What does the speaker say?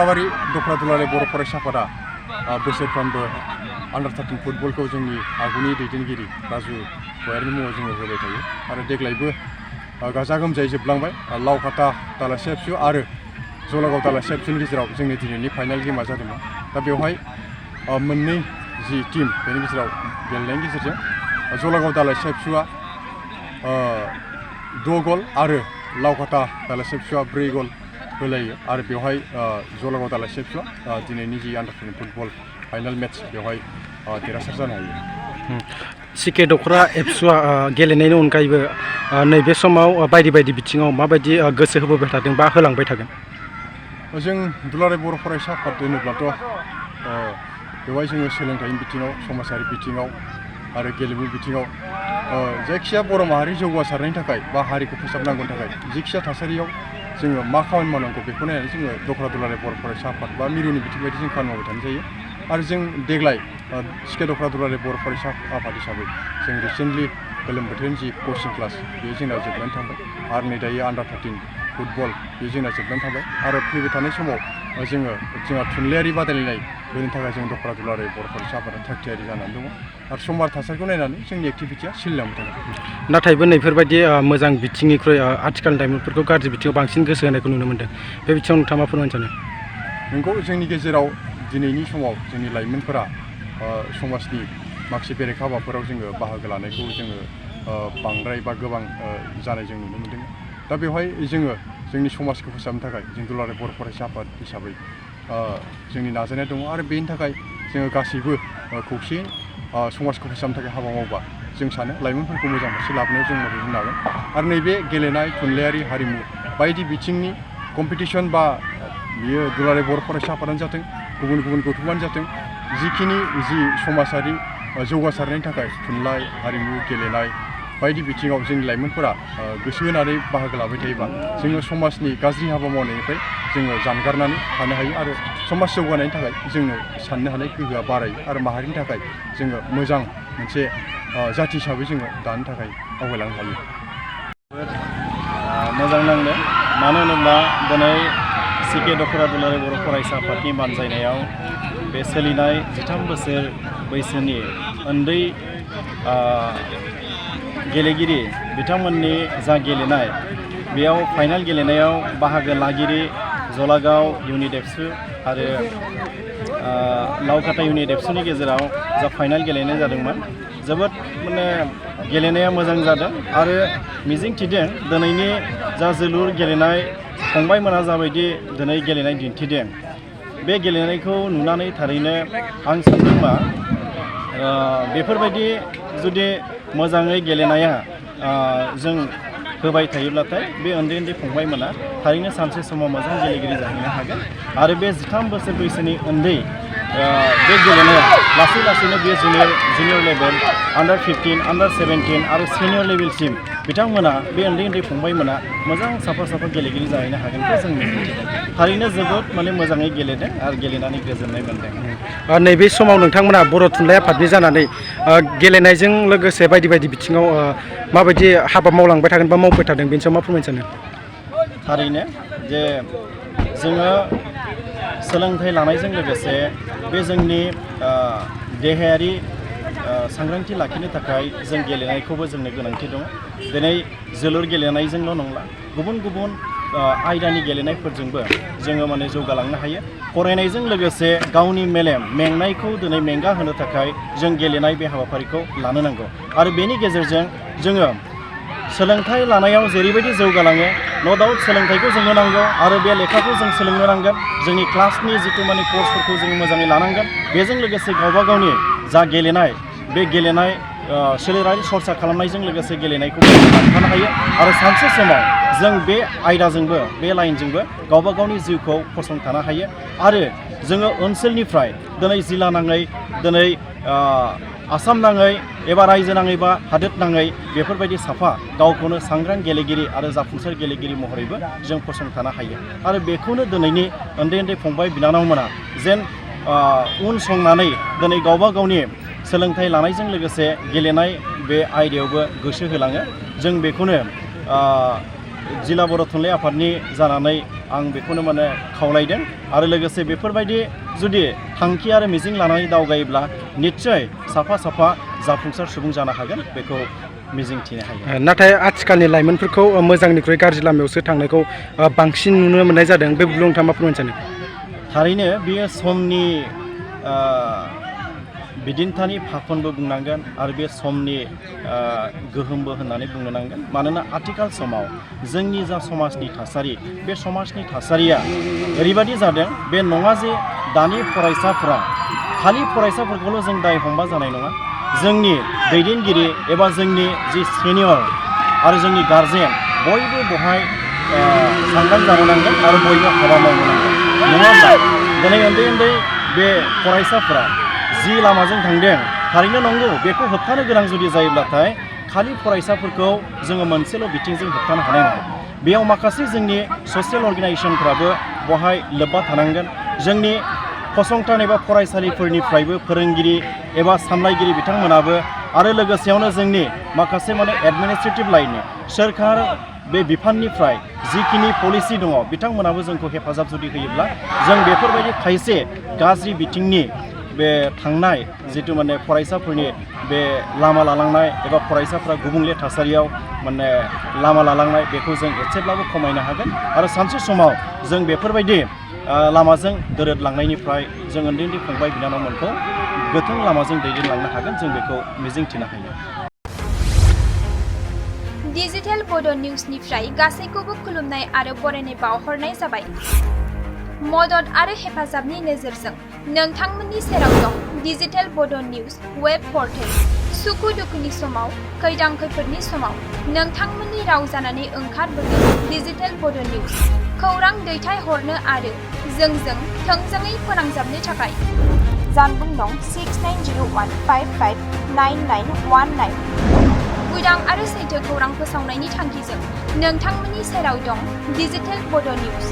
बालाबारि दख'र दुलाराय बर' फरायसा आफादा बोसोरफ्रोमबो अंडर-13 फुटबलखौ जोंनि आगुनि दैदेनगिरि राजु गयारिनि मुङाव जोङो होबाय थायो आरो देग्लायबो गाजा गोमजायै जोबलांबाय। लावखाता दालासे एबसु आरो जलागाव दालासे एबसुनि गेजेराव जोंनि दिनैनि फाइनाल गेमा जादोंमोन। दा बेवहाय मोननै जि टीम बेनि गेजेराव गेलेनायनि गेजेरजों जलागाव दालासे एबसुआ 6 गल आरो लावखाता दालासे एबसुआ 4 गल होलायो आरो बेवहाय जलागाव दालासे एबसुआ दिनैनि जि अंडर-13 फुटबल फाइनाल मेच बेवहाय देरहासार जानो हायो। सिके दख'र एबसुआ गेलेनायनि अनगायैबो नैबे समाव बायदि बायदि बिथिङाव माबायदि गोसो होबोबाय थादों बा होलांबाय थागोन? जों दुलाराय बर' फरायसा आफाद होनोब्लाथ' बेवहाय जोङो सोलोंथाइनि बिथिङाव, समाजारि बिथिङाव आरो गेलेमु बिथिङाव जायखिया बर' माहारि जौगासारनायनि थाखाय बा हारिखौ फोसाबनांगौनि थाखाय जिखिया थासारियाव जोङो मा खामानि मावनांगौ बेखौ नायनानै जोङो दख'र दुलाराय बर' फरायसा आफाद बा मिरुनि बिथिं बायदि जों खामानि मावबाय थानाय जायो। आरो जों देग्लाय सिके दख'र दुलाराय बर' फरायसा आफाद हिसाबै जों रिसेन्टलि गोलोम बोथोरनि जि कचिं क्लास बेयो जोंना जोबनानै थांबाय आरो नै दायो अंडर-13 फुटबल बे जोंना जोबनानै थांबाय आरो फैबाय थानाय समाव जोंहा थुनलाइयारि बादायलायनाय होनो थाखाय जों दख'र दुलाराय बर' फरायसा आफादा थागथियारि जानानै दङ आरो सम आरो थासारिखौ नायनानै जोंनि एक्टिभिटिया सोलिलांबाय थागोन। नाथायबो नैफोरबायदि मोजां बिथिंनिख्रुइ आथिखालनि लाइमोनफोरखौ गाज्रि बिथिङाव बांसिन गोसो होनायखौ नुनो मोन्दों। बे बिथिङाव नोंथाङा मा फोरमायनो सानो? नंगौ, जोंनि गेजेराव दिनैनि समाव जोंनि लाइमोनफोरा समाजनि माखासे बेरेखा हाबाफोराव जोङो बाहागो लानायखौ जोङो बांद्राय बा गोबां जानाय जों नुनो मोन्दों। दा बेवहाय जोङो जोंनि समाजखौ फोसाबनो थाखाय जों दुलाराय बर' फरायसा आफाद हिसाबै जोंनि नाजानाय दङ आरो बेनि थाखाय जोङो गासैबो खौसेयै समाजखौ फोसाबनो थाखाय हाबा मावोबा जों सानो लाइमोनफोरखौ मोजां फारसे लाबोनायाव जों मदद होनो हागोन आरो नैबे गेलेनाय, थुनलाइयारि, हारिमु बायदि बिथिंनि कम्पिटिसन बा बियो दुलाराय बर' फरायसा आफादानो जाथों, गुबुन गुबुन गौथुमानो जाथों, जिखिनि जौगासारनायनि थाखाय थुनलाइ, हारिमु, गेलेनाय बायदि बिथिङाव जोंनि लाइमोनफोरा गोसो होनानै बाहागो लाबाय थायोबा जोङो समाजनि गाज्रि हाबा मावनायनिफ्राय जोङो जानगारनानै थानो हायो आरो समाज जौगानायनि थाखाय जोंनो साननो हानाय गोहोआ बारायो आरो माहारिनि थाखाय जोङो मोजां मोनसे जाथि हिसाबै जोङो दानो थाखाय आवगायलांनो हायो। मोजां नांदों, मानो होनोब्ला दिनै सिके दख'र दुलाराय बर' फरायसा आफादनि बानजायनायाव बे सोलिनाय 13 बोसोर बैसोनि उन्दै गेलेगिरि बिथांमोननि जा गेलेनाय बेयाव फाइनाल गेलेनायाव बाहागो लागिरि जलागाव इउनिट एबसु आरो लावखाता इउनिट एबसुनि गेजेराव जा फाइनाल गेलेनाय जादोंमोन जोबोद गेलेनाया मोजां जादों आरो मिजिंथिदों दिनैनि जा जोलुर गेलेनाय फंबायमोना जाबायदि दिनै गेलेनाय दिन्थिदों बे गेलेनायखौ नुनानै थारैनो आं सानदों मा बेफोरबायदि जुदि मोजाङै गेलेनाया जों होबाय थायोब्लाथाय बे उन्दै उन्दै फंबायमोना थारैनो सानसे समाव मोजां गेलेगिरि जाहैनो हागोन आरो बे 13 बोसोर बैसोनि उन्दै बे गेलेनाया लासै लासैनो बे जुनियर लेभेल अंडर-15, अंडर-17 आरो सिनियर लेभेलसिम बिथांमोना बे उन्दै उन्दै फंबायमोना मोजां साफा गेलेगिरि जाहैनो हागोनखौ जों मिजिंथिदों। थारैनो जोबोद मोजाङै गेलेदों आरो गेलेनानै गोजोननाय मोनदों। नैबे समाव नोंथांमोना बर' थुनलाइ आफादनि जानानै गेलेनायजों लोगोसे बायदि बायदि बिथिङाव माबायदि हाबा मावलांबाय थागोन बा मावबाय थादों बेनि सायाव मा फोरमायनो सानो? थारैनो जे जोङो सोलोंथाइ लानायजों लोगोसे बे जोंनि देहायारि सांग्रांथि लाखिनो थाखाय जों गेलेनायखौबो जोंनो गोनांथि दङ। दिनै जोलुर गेलेनायजोंल' नंला, गुबुन गुबुन आयदानि गेलेनायफोरजोंबो जोङो जौगालांनो हायो। फरायनायजों लोगोसे गावनि मेलेम मेंनायखौ दिनै मेंगा होनो थाखाय जों गेलेनाय बे हाबाफारिखौ लानो नांगौ आरो बेनि गेजेरजों जोङो सोलोंथाइ लानायाव जेरैबायदि जौगालाङो न' डाउट सोलोंथाइखौ जोंनो नांगौ आरो बे लेखाखौ जों सोलोंनो नांगोन, जोंनि क्लासनि जिथु कर्सफोरखौ जों मोजाङै लानांगोन। बेजों लोगोसे गावबा गावनि जा गेलेनाय बे गेलेनाय सोलेरारि सरसा खालामनायजों लोगोसे गेलेनायखौबो लांफानो हायो आरो सानसे समाव जों बे आयदाजोंबो बे लाइनजोंबो गावबा गावनि जिउखौ फसंथानो हायो आरो जोङो ओनसोलनिफ्राय दिनै जिल्ला नाङै दिनै आसाम नाङै एबा रायजो नाङै बा हादोर नाङै बेफोरबायदि साफा गावखौनो सांग्रां गेलेगिरि आरो जाफुंसार गेलेगिरि महरैबो जों फसंथानो हायो आरो बेखौनो दिनैनि उन्दै उन्दै फंबाय बिनानावमोना जेन उन संनानै दिनै गावबा गावनि सोलोंथाइ लानायजों लोगोसे गेलेनाय बे आयदायावबो गोसो होलाङो। जों बेखौनो जिल्ला बर' थुनलाइ आफादनि जानानै आं बेखौनो माने खावलायदों आरो लोगोसे बेफोरबायदि जुदि थांखि आरो मिजिं लानानै दावगायोब्ला निस्सय साफा साफा जाफुंसार सुबुं जानो हागोन बेखौ मिजिंथिनो हायो। नाथाय आथिखालनि लाइमोनफोरखौ मोजांनिख्रुइ गाज्रि लामायावसो थांनायखौ बांसिन नुनो मोननाय जादों बे बुब्लियाव नोंथाङा मा फोरमायनो सानो? थारैनो बेयो समनि बिदिन्थानि फाखनबो बुंनांगोन आरो बे समनि गोहोमबो होननानै बुंनो नांगोन मानोना आथिखाल समाव जोंनि जा समाजनि थासारि बे समाजनि थासारिया ओरैबायदि जादों बे नङा जे दानि फरायसाफोरा खालि फरायसाफोरखौल' जों दाय हमबा जानाय नङा जोंनि दैदेनगिरि एबा जोंनि जि सिनियर आरो जोंनि गारजेन बयबो बेवहाय सांग्रां जानो नांगोन आरो बयबो हाबा मावनो नांगोन नङाब्ला दिनै उन्दै उन्दै बे फरायसाफोरा जि लामाजों थांदों थारैनो नंगौ बेखौ होबथानो गोनां जुदि जायोब्लाथाय खालि फरायसाफोरखौ जोङो मोनसेल' बिथिंजों होबथानो हानाय नङा बेयाव माखासे जोंनि ससियेल अर्गेनाइजेसनफ्राबो बहाय लोब्बा थानांगोन जोंनि फसंथान एबा फरायसालिफोरनिफ्रायबो फोरोंगिरि एबा सामलायगिरि बिथांमोनाबो आरो लोगोसेयावनो जोंनि माखासे माने एडमिनिस्ट्रेटिभ लाइननि सोरखार बे बिफाननिफ्राय जिखिनि पलिसि दङ बिथांमोनाबो जोंखौ हेफाजाब जुदि होयोब्ला जों बेफोरबायदि खायसे गाज्रि बिथिंनि बे थांनाय जिथु माने फरायसाफोरनि बे लामा लालांनाय एबा फरायसाफ्रा गुबुंले थासारियाव माने लामा लालांनाय बेखौ जों एसेब्लाबो खमायनो हागोन आरो सानसे समाव जों बेफोरबायदि लामाजों दोरोदलांनायनिफ्राय जों उन्दै उन्दै फंबाय बिनानावमोनखौ गोथों लामाजों दैदेनलांनो हागोन जों बेखौ मिजिंथिनो हायो। डिजिटेल बड' निउसनिफ्राय गासैखौबो खुलुमनाय आरो बरायनाय बावहरनाय जाबाय। मदद आरो हेफाजाबनि नोजोरजों नोंथांमोननि सेराव दं डिजिटेल बड' निउस वेब पर्टेल। सुखु दुखुनि समाव खैदां खैफोदनि समाव नोंथांमोननि राव जानानै ओंखारबोगोन डिजिटेल बड' निउस। खौरां दैथायहरनो आरो जोंजों थोंजोङै फोनांजाबनो थाखाय जानबुं दं 6901559919। उदां आरो सैथो खौरां फोसावनायनि थांखिजों नोंथांमोननि सेराव दं डिजिटेल बड' निउस।